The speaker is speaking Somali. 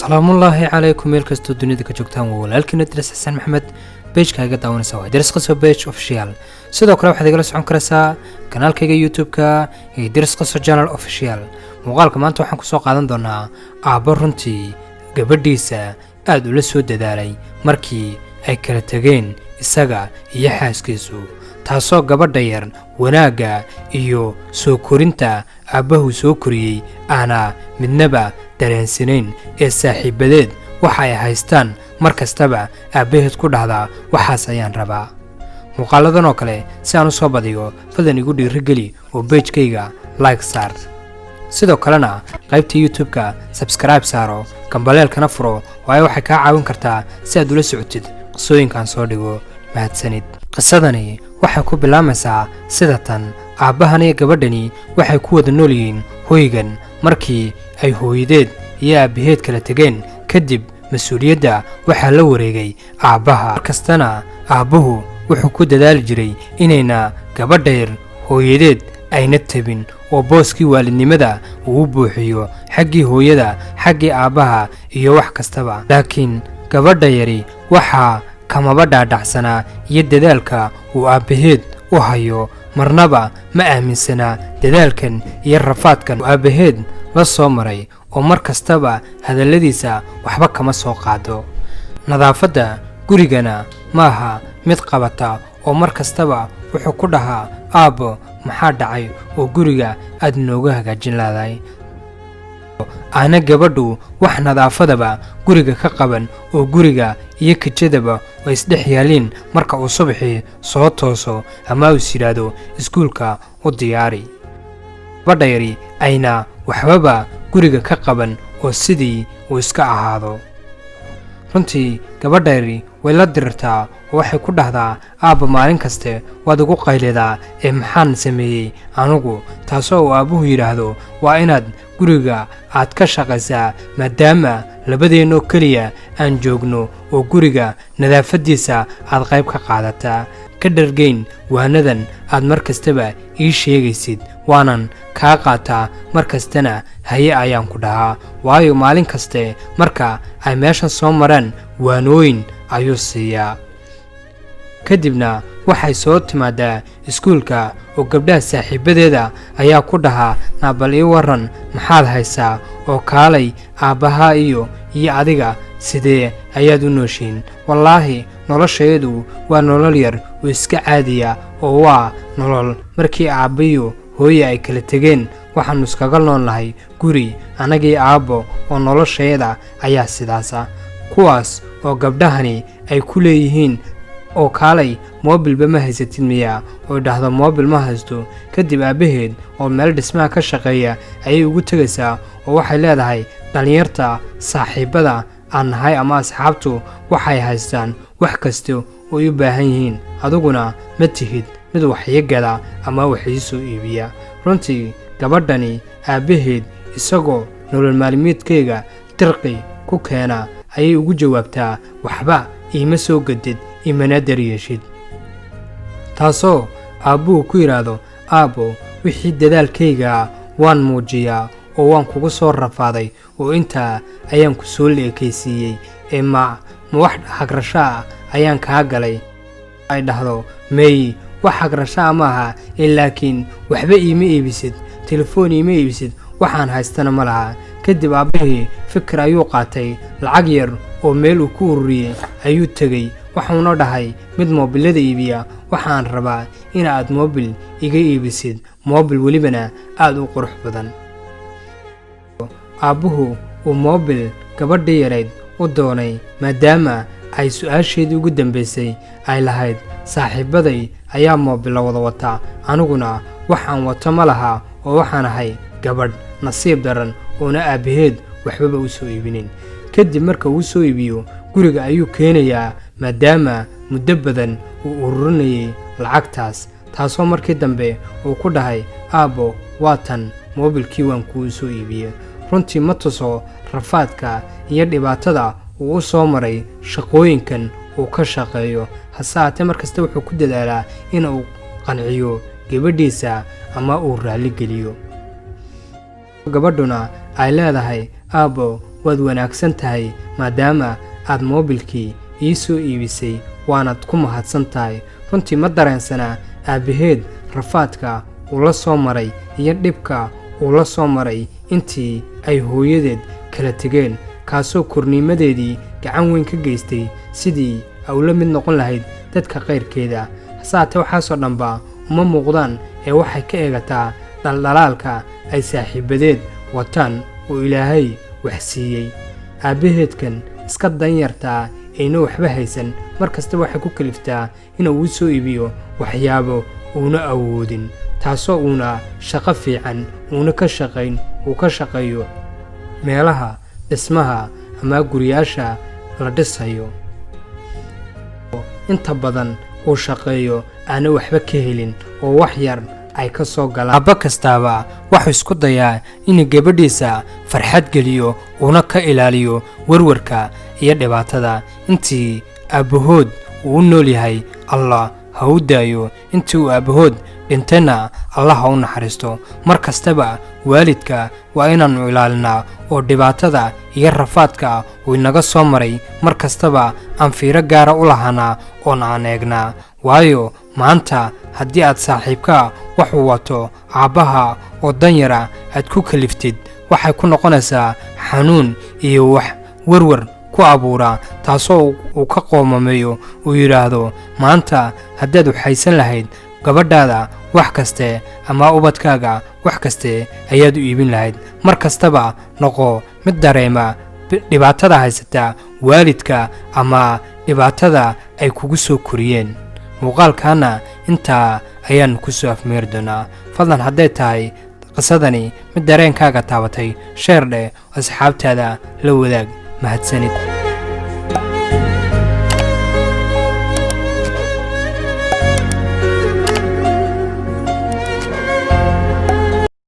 Salaamullaahi calaykum, meel kastoo dunida ka joogtaan. Waa walaalkiina Idris Xasan Maxamed. Page-ka iga daawanaysa waa Idris Qaso Page Official. Sidoo kale waxaad igala socon karaysaa kanaalkayga YouTube-ka ee Idris Qaso Channel Official. Muuqaalka maanta waxaan kusoo qaadan doonaa aabbo runtii gabadhiisa aad ula soo dadaalay markii ay kala tegeen isaga iyo xaaskiisu, taasoo gabadha yar wanaagga iyo soo korinta aabbahu soo koriyey aanaa midnaba dareensanayn, ee saaxiibadeed waxa ay haystaan mar kastaba aabbaheed ku dhahdaa, "Waxaas ayaan rabaa." Muuqaaladan oo kale si aan u soo badiyo, fadlan igu dhiirigeli oo page-kayga like saar, sidoo kalena qaybta YouTube-ka subscribe saaro, gambaleelkana furo, waayo waxay kaa caawin kartaa si aad ula socotid qisooyinkan soo dhigo. Mahadsanid. Qisadani waxay ku bilaamaysaa sida tan: aabbahan iyo gabadhani waxay ku wada nool yihiin hoygan. Markii ay hooyadeed iyo aabbaheed kala tegeen kadib, mas-uuliyadda waxaa la wareegay aabbaha. Markastana aabbuhu wuxuu ku dadaali jiray inayna gabadha yar hooyadeed ayna tabin, oo booskii waalidnimada uu u buuxiyo, xaggii hooyada, xaggii aabbaha iyo wax kastaba. Laakiin gabadha yari waxaa kamaba dhaadhacsanaa iyo dadaalka uu aabbaheed u hayo. Marnaba ma aaminsanaa dadaalkan iyo rafaadkan uu aabbaheed la soo maray, oo mar kastaba hadalladiisa waxba kama soo qaado. Nadaafadda gurigana maaha mid qabata, oo mar kastaba wuxuu ku dhahaa, "Aabbo, maxaa dhacay oo guriga aad nooga hagaajin laadahay?" Aana gabadhu wax nadaafadaba guriga ka qaban, oo guriga iyo kijadaba way isdhex yaaliin. Marka uu subaxii soo tooso ama is yidhaahdo iskuulka u diyaari, gabadha yari ayna waxbaba guriga ka qaban, oo sidii uu iska ahaado. Runtii gabadha yari way la dirirtaa, oo waxay ku dhahdaa, "Aabba, maalin kaste waad igu qaylidaa, ee maxaan sameeyey anugu?" Taasoo uu aabbuhu yidhaahdo, "Waa inaad guriga aad ka shaqaysaa, maadaama labadeennoo keliya aan joogno, oo guriga nadaafaddiisa aad qayb ka qaadataa. Ka dhargayn waanadan aad mar kastaba ii sheegaysid, waanan kaa qaataa, mar kastana haye ayaan ku dhahaa." Waayo, maalin kaste marka ay meeshan soo maraan waanooyin ayuu siiyaa. Kadibna waxay soo timaadaa iskuulka, oo gabdhaha saaxiibadeeda ayaa ku dhahaa, "Naabal ii waran, maxaad haysaa? Oo kaalay, aabbahaa iyo adiga sidee ayaad u nooshiin?" "Wallaahi noloshayadu waa nolol yar oo iska caadiya, oo waa nolol markii aabbayo hooye ay kala tegeen waxaannu iskaga nool nahay guri annagii aabbo, oo noloshayada ayaa sidaasa." Kuwaas oo gabdhahani ay ku leeyihiin, "Oo kaalay, moobilba ma haysatid miyaa?" Oo dhahdo, "Moobil ma haysto." Kadib aabbaheed oo meel dhismaha ka shaqeeya ayay ugu tegaysaa, oo waxay leedahay, "Dhallinyarta saaxiibbada aan nahay ama asxaabtu waxay haystaan wax kasta oo ay u baahan yihiin, adiguna ma tihid mid wax ii gada ama wax ii soo iibiya." Runtii gabadhani aabbaheed isagoo nolol maalmeedkayga dirqi ku keena ayay ugu jawaabtaa, "Waxba iima soo gadid, imana daryeeshid." Taasoo aabbuhu ku yidhaahdo, "Aabbo, wixii dadaalkayga waan muujiyaa, oo waan kugu soo rafaaday, oo intaa ayaan ku soo leekaysiiyey, ee ma wax hagrasho ah ayaan kaa galay?" Ay dhahdo, "Meey, wax hagrasho ah maaha, ee laakiin waxba iima iibisid, telefoon iima iibisid, waxaan haystana ma laha." Kadib aabbahii fikir ayuu qaatay. Lacag yar oo meel uu ku ururiyey ayuu tegey, waxuuna dhahay mid moobilada iibiya, "Waxaan rabaa inaad moobil iga iibisid, moobil welibana aad u qurux badan." Aabbuhu uu moobil gabadhii yarayd u doonay, maadaama ay su-aasheedii ugu dambaysay ay lahayd, "Saaxiibaday ayaa moobilla wada wataa, aniguna waxaan wato ma laha, oo waxaan ahay gabadh nasiib daran oona aabbaheed waxbaba u soo iibinin." Kadib marka uu soo iibiyo, guriga ayuu keenayaa, maadaama muddo badan uu ururinayay lacagtaas. Taasoo markii dambe uu ku dhahay, "Aabbo, waa tan moobilkii waan kuu soo iibiyey." Runtii ma tuso rafaadka iyo dhibaatada uu u soo maray shaqooyinkan uu ka shaqeeyo. Hase haatee markasta wuxuu ku dadaalaa in uu qanciyo gabadhiisa ama uu raalligeliyo. Gabadhuna ay leedahay, "Aabbo, Waad wanaagsan tahay maadaama aad moobilkii ii soo iibisay, waanaad ku mahadsan tahay. Runtii ma dareensanaa aabbaheed rafaadka uu la soo maray iyo dhibka uu la soo maray intii ay hooyadeed kala tegeen, kaasoo korniimadeedii gacan weyn ka geystay sidii ay ula mid noqon lahayd dadka qayrkeeda. Hase haatee, waxaasoo dhanba uma muuqdaan ee waxay ka eegataa dhaldhalaalka ay saaxiibadeed wataan oo Ilaahay wax siiyey. Aabbaheedkan iska danyartaa ayna waxba haysan mar kasta waxay ku kaliftaa inuu u soo iibiyo waxyaabo uuna awoodin, taasoo uuna shaqo fiican uuna ka shaqayn, uu ka shaqeeyo meelaha dhismaha ama guriyaasha la dhisayo. Inta badan uu shaqeeyo aana waxba ka helin oo wax yar ay ka soo galaan. Aabba kastaaba wuxuu isku dayaa inuu gabadhiisa farxad geliyo, uuna ka ilaaliyo warwarka iyo dhibaatada. Intii aabbahood uu u nool yahay, Allah ha u daayo. Intii uu aabbahood dhintayna, Allah ha u naxariisto. Mar kastaba waalidka waa inaannu ilaalinaa oo dhibaatada iyo rafaadka uu inaga soo maray mar kastaba aan fiiro gaara u lahanaa oon aan eegnaa. Waayo, maanta haddii aad saaxiibkaa waxuu wato aabbaha oo danyara aad ku kaliftid, waxay ku noqonaysaa xanuun iyo wax warwar ku abuura, taasoo uu ka qoomameeyo, uu yidhaahdo: "Maanta haddaad waxaysan lahayd gabadhaada wax kaste ama ubadkaaga wax kaste ayaad u iibin lahayd." Mar kastaba noqo mid dareema dhibaatada haysata waalidka ama dhibaatada ay kugu soo koriyeen. Muuqaalkaana intaa ayaannu ku soo afmeeri doonaa. Fadlan, hadday tahay qisadani mid dareenkaaga taabatay, share dheh, asxaabtaada la wadaag. Mahadsanid.